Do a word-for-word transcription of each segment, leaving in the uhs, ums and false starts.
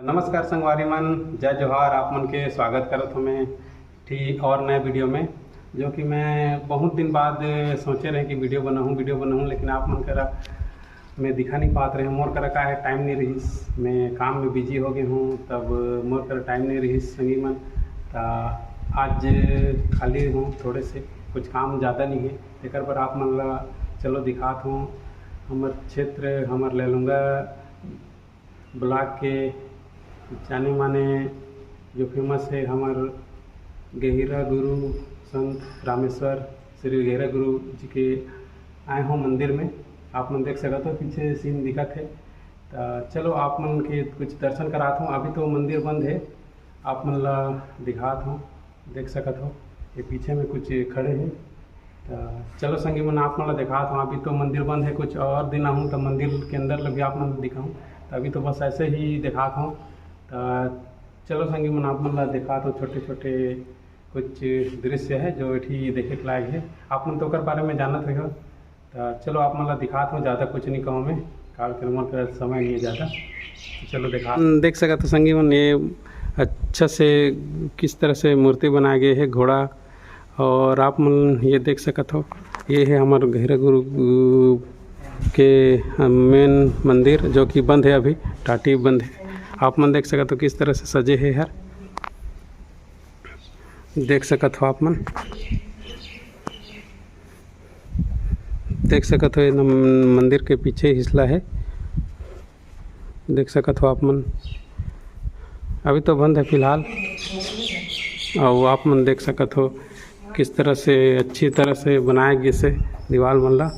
नमस्कार संगवारी मन, जय जोहार। आप मन के स्वागत करत हों मैं ठी और नए वीडियो में, जो कि मैं बहुत दिन बाद सोचे रहे कि वीडियो बनाऊँ, वीडियो बनाऊँ, लेकिन आप मन करा मैं दिखा नहीं पात रहे। मोर करा का है, टाइम नहीं रहिस, मैं काम में बिजी हो गए हूँ, तब मोर करा टाइम नहीं रहिस संगी मन। त आज खाली हूँ, थोड़े से कुछ काम ज़्यादा नहीं है, एकर पर आप मन ला चलो दिखात हूँ हमर क्षेत्र, हमर लैलूंगा ब्लॉक के जाने माने जो फेमस है हमर गहिरा गुरु संत रामेश्वर श्री गहिरा गुरु जी के आए हों मंदिर में। आप मन देख सकत हो पीछे सीन दिखत है। त चलो आप मन के कुछ दर्शन करात हूँ। अभी तो मंदिर बंद है, आप मन ला दिखात हूँ, देख सकत हो ये पीछे में कुछ खड़े हैं। त चलो संगी मन, आप मन ला दिखात हूँ। अभी तो मंदिर बंद है, कुछ और दिन आहूँ त मंदिर के अंदर ल भी आप मन ला दिखाऊँ। त अभी तो बस ऐसे ही दिखात हूँ। त चलो संगी मन, आप मन ला दिखात हूँ, छोटे छोटे कुछ दृश्य है जो एठी देखे के लायक है। आप मन तो ओकर बारे में जानत होइहो। त चलो आप मन ला दिखात हूँ, ज़्यादा कुछ नहीं कहूँ मैं, काल के मोर करा समय नहीं है ज़्यादा। तो चलो दिखा, देख सकत हो संगी मन, ये अच्छा से किस तरह से मूर्ति बनाए गए है, घोड़ा। और आप मन ये देख सकत हो, ये है हमर गहिरा गुरु, अ, के, अ, मेन मंदिर, जो कि बंद है, अभी टाटी बंद है। आप मन देख सकत हो किस तरह से सजे है हर, देख सकत हो आप मन, देख सकत हो ये नम-, मंदिर के पीछे हिस्सा है, देख सकत हो आप मन। अभी तो बंद है फिलहाल। और आप मन देख सकत हो किस तरह से अच्छी तरह से बनाए गिस हे दीवाल मन ला।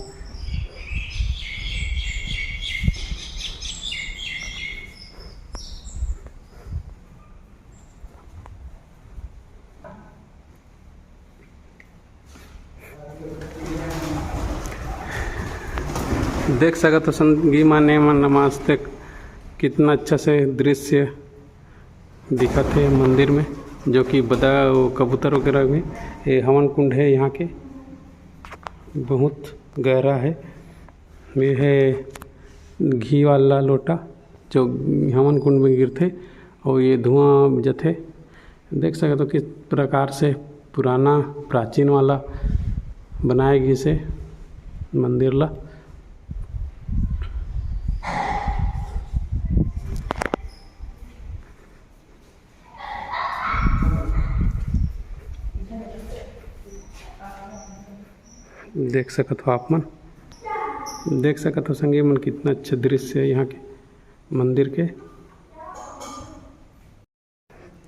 देख सकत हो संगी मन, ये मन नमस्ते, कितना अच्छा से दृश्य दिखत हे मंदिर में, जो कि बदा कबूतर वगैरह भी। ये हवन कुंड है यहाँ के, बहुत गहरा है। ये है घी वाला लोटा, जो हवन कुंड में गिरथे और ये धुआं जथे। देख सकत हो किस प्रकार से पुराना प्राचीन वाला बनाए गिस हे मंदिर ला। देख सकत हो आप मन, देख सकत हो संगी मन, कितना अच्छा दृश्य है यहाँ के मंदिर के।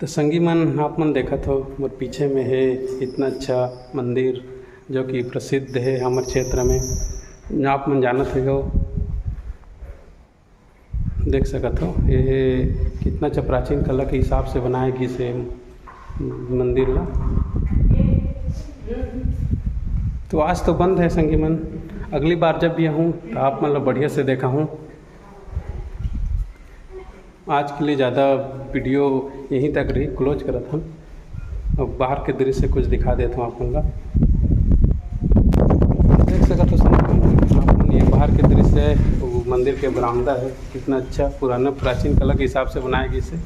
तो संगी मन, आप मन देखत हो मोर पीछे में है इतना अच्छा मंदिर, जो कि प्रसिद्ध है हमर क्षेत्र में, आप मन जानत हो। देख सकत हो, ये कितना अच्छा प्राचीन कला के हिसाब से बनाए गिस हे मंदिर ला। तो आज तो बंद है संगी मन, अगली बार जब भी आहूँ तो आप मन ला बढ़िया से देखाहूँ। आज के लिए ज़्यादा वीडियो यहीं तक रही, क्लोज करत हन। अब बाहर के दृश्य कुछ दिखा देत हूँ आप मन ला। देख सकत हो संगी मन, आप मन, ये बाहर के दृश्य है, वो मंदिर के बरामदा है, कितना अच्छा पुराना प्राचीन कला के हिसाब से बनाया गिस हे।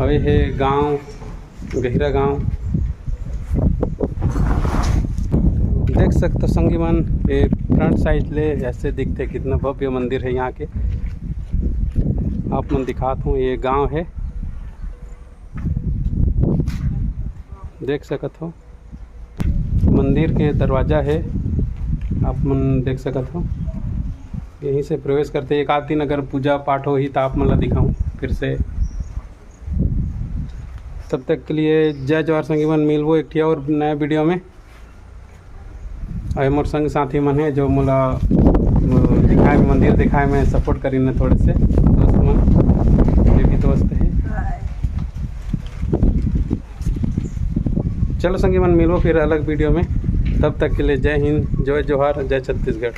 और ये है गांव, गहिरा गांव। देख सकत हो संगी मन, ये फ्रंट साइड ले ऐसे दिखथे, कितना भव्य मंदिर है यहाँ के। आप मन दिखात हूँ, ये गांव है, देख सकत हो, मंदिर के दरवाजा है, आप मन देख सकत हो। यहीं से प्रवेश करथे। एक आध दिन अगर पूजा पाठ होही तो आप मन ला दिखाऊँ फिर से। तब तक के लिए जय जोहार संगी मन, मिलबो एक ठिया और नया वीडियो में। अउ मोर संग साथी मन हे जो मोला, अ, दिखाए में, मंदिर दिखाए में सपोर्ट करिन हे थोड़े से दोस्त मन, ये भी दोस्त हे। चलो संगी मन, मिलबो फिर अलग वीडियो में। तब तक के लिए जय हिंद, जय जोहार, जय छत्तीसगढ़।